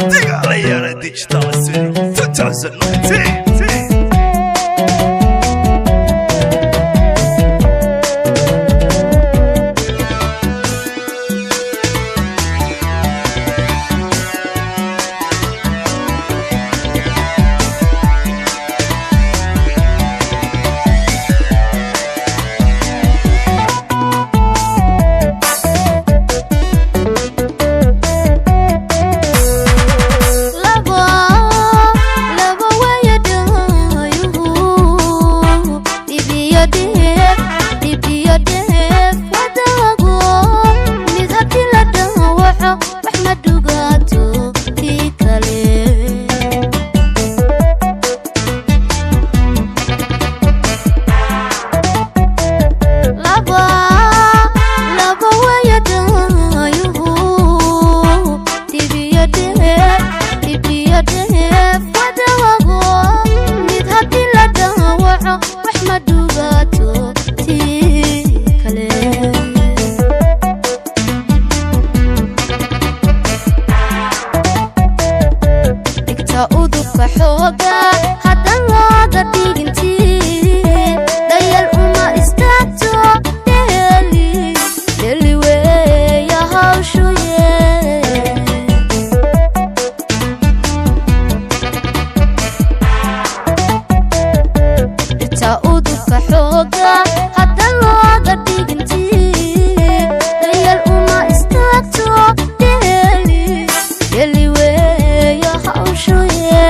Digalayana Digital Studio 2019. Laba laba wayadayuhu dhibiyo dheef, dhibiyo dheef wadaago. Mid haddii la dhawaco, wax ma dhugaato tii kale. Laba laba wayadayuhu dhibiyo dheef, dhibiyo dheef wadaago. Mid haddii la dhawaco, wax ma dhugaato tii kale. Dhigta udubka xooga haddan looga dhigintii, dayal uma istaagto. Dheli dheli weeya hawshuye. Dhigta udubka xooga haddan looga dhigintii, dayal uma istaagto. Dheli dheli weeya hawshuye.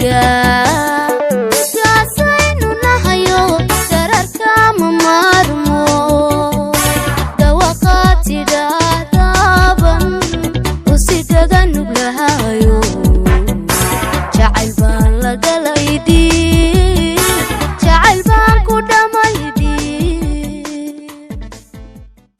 Dhiiga.